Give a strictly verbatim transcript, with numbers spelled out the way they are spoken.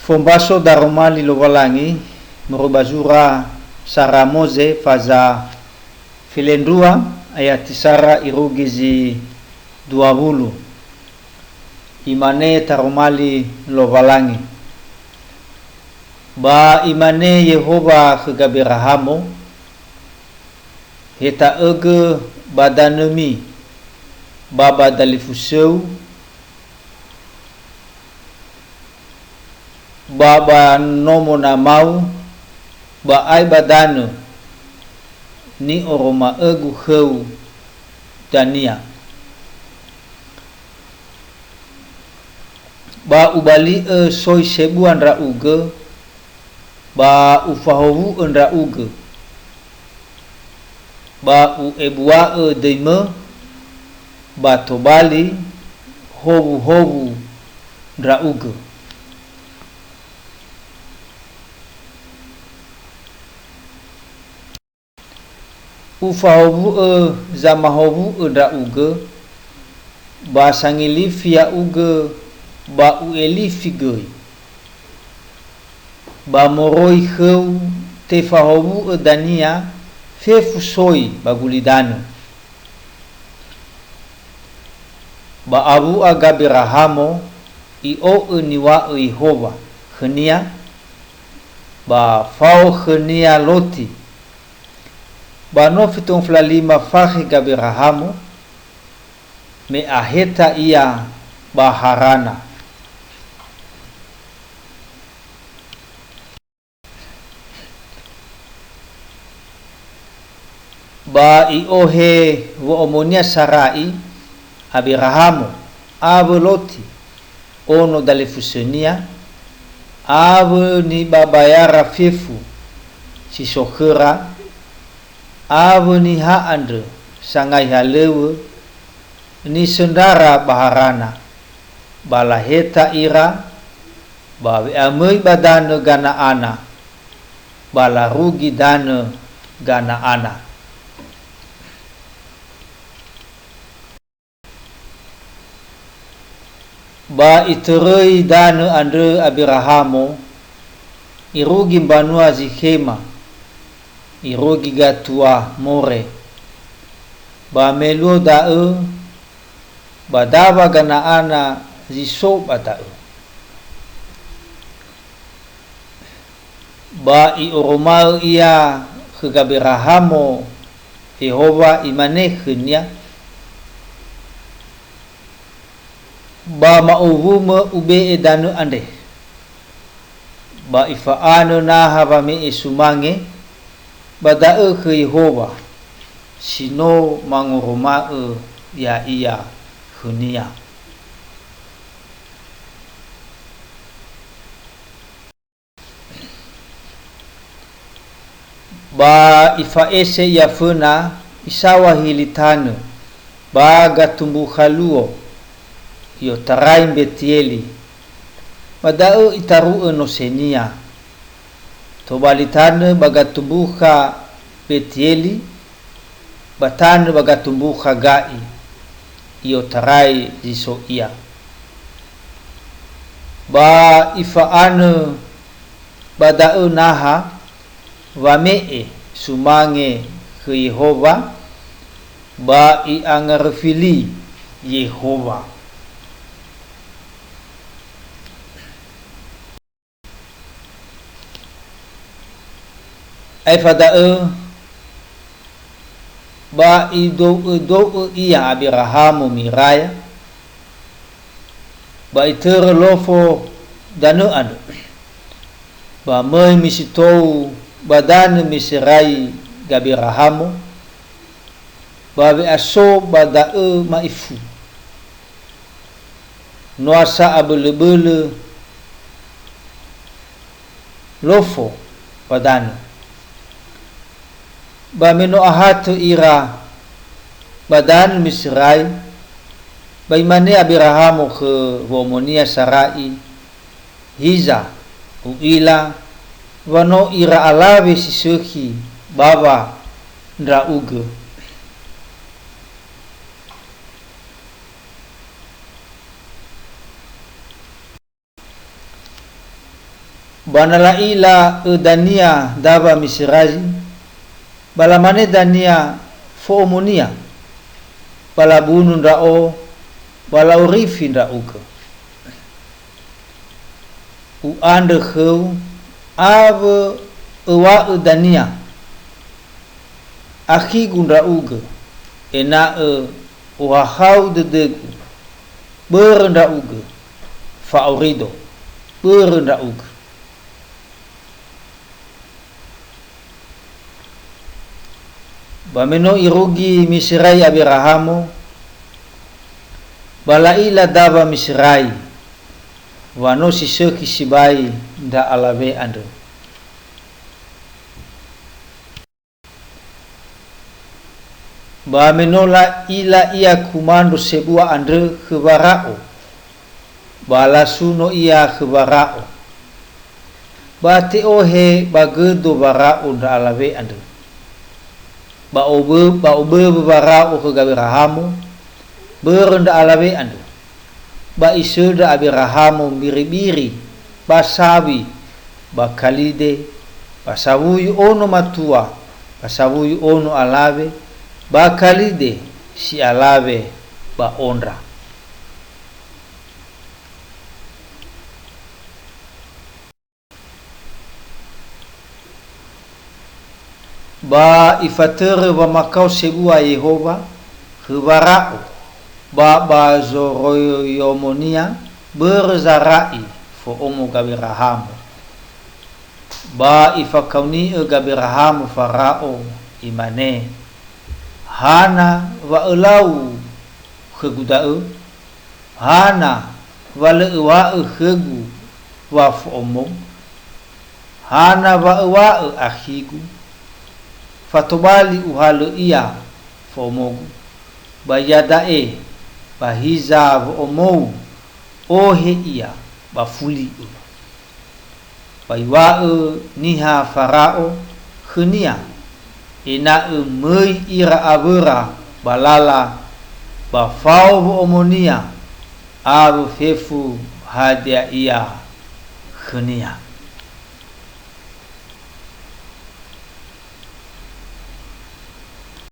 Fombaso daroma li Lowalangi, moroi ba zura sara Moze faza felendrua, ayati sara irugi zi dua wulu. Imane taroma li Lowalangi. Ba imane Yehowa khö Gaberahamo, "Heta'ögö ba danömi, ba ba dalifusöu, ba ba nomo namau, ba ai ba danö ni'oroma'ögu khöu dania. Ba ubali'ö soi sebua ndra'ugö, ba ufahowu'ö ndra'ugö, ba u'ebua'ö döimö, ba tobali howuhowu ndra'ugö." Ufahowu'ö zamahowu'ö ndra'ugö, ba sangilifi ya'ugö, ba u'elifi göi. Ba moroi khöu tefahowu'ö dania fefu soi ba gulidanö. Ba awu'a Gaberahamo i'o'ö niŵa'ö Yehowa khönia, ba fao khönia Loti. Ba no fitu ngafulu lima fakhe Gaberahamo, me aheta ia ba Harana. Ba i'ohe wo'omonia Sarai, Aberahamo, awö Loti, ono dalifusönia, awö nibabayara fefu si so khöra, awö niha andrö sangai halöŵö nisöndrara ba Harana, ba laheta ira, ba we'amöi ba danö Gana'ana, ba larugi danö Gana'ana. Ba itöröi danö andrö Aberahamo, irugi mbanua Zikhema, irugi gatua More. Ba me luo da'ö, ba dawa Gana'ana zi so ba da'ö. Ba i'oroma'ö ia khö Gaberahamo Yehowa, imane khönia, "Ba ma'owumö ube'e danö andre, ba ifa'anö naha wame'e sumange ba da'ö khö Yehowa, si no mangoroma'ö ya'ia khönia." Ba ifa'ese ia föna, isaŵa hili tanö ba gatumbukha luo, i'otarai Mbetieli. Ba da'ö itaru'ö nosenia. Tobali tanö ba gatumbukha Mbetieli, ba tanö ba gatumbukha Ga'i, i'otarai zi so ia. Ba ifa'anö ba da'ö naha wame'e sumange khö Yehowa, ba i'angaröfi li Yehowa. Aefa da'ö, ba idou'ö-dou'ö ia Aberahamo miraya, ba itörö lofo danö andrö. Ba möi misi tou ba danö Miserai Gaberahamo, ba we'aso ba da'ö ma'ifu. Noa sa abölö-bölö lofo ba danö. Ba me no ahatö ira ba danö Miserai, ba imane Aberahamo khö wo'omonia Sarai, "Hiza, u'ila wa no ira alawe si sökhi bawa ndra'ugö." Ba na la'ila õ dania dawa Miserai, ba lamane dania fo'omonia, ba labunu ndra'o, ba la'orifi ndra'ugõ. U'andrõ khõu awõ õw̃a'õ dania, akhigu ndra'ugõ, ena'õ ohahau dõdõgu bõrõ ndra'ugõ, fa'aurido bõrõ ndra'ugõ. Ba me no irugi Miserai Aberahamo, ba la'ila dawa Miserai, wa no si sökhi sibai ndra alawe andrö. Ba me no la'ila ia kumandro sebua andrö khö Wara'o, ba lasuno ia khö Wara'o, ba te'ohe ba gödo Wara'o ndra alawe andrö. Ba obö-, ba oböwö Wara'o khö Gaberahamo börö ndra alawe andrö. Ba isöndra Aberahamo mbiribiri ba sawi, ba kalide, ba sawuyu ono matua, ba sawuyu ono alawe, ba kalide si alawe ba ondra. Ba ifatörö wamakao sebua Yehowa khö Wara'o, ba ba zoroiyomonia börö Zara'i fo'omo Gaberahamo. Ba ifakaoni'ö Gaberahamo Fara'o, imane, "Hana wa ölau khögu da'ö? Hana wa lö öw̃a'ö khögu wa fo'omou? Hana wa öw̃a'ö akhigu? Fa tobali uhalö ia fo'omogu? Ba iada'e, ba hiza wo'omou, ohe ia ba fuli'ö." Ba iŵa'ö niha Fara'o khönia, ena'ö möi ira awöra ba lala, ba fao wo'omonia awö fefu hadia ia khönia.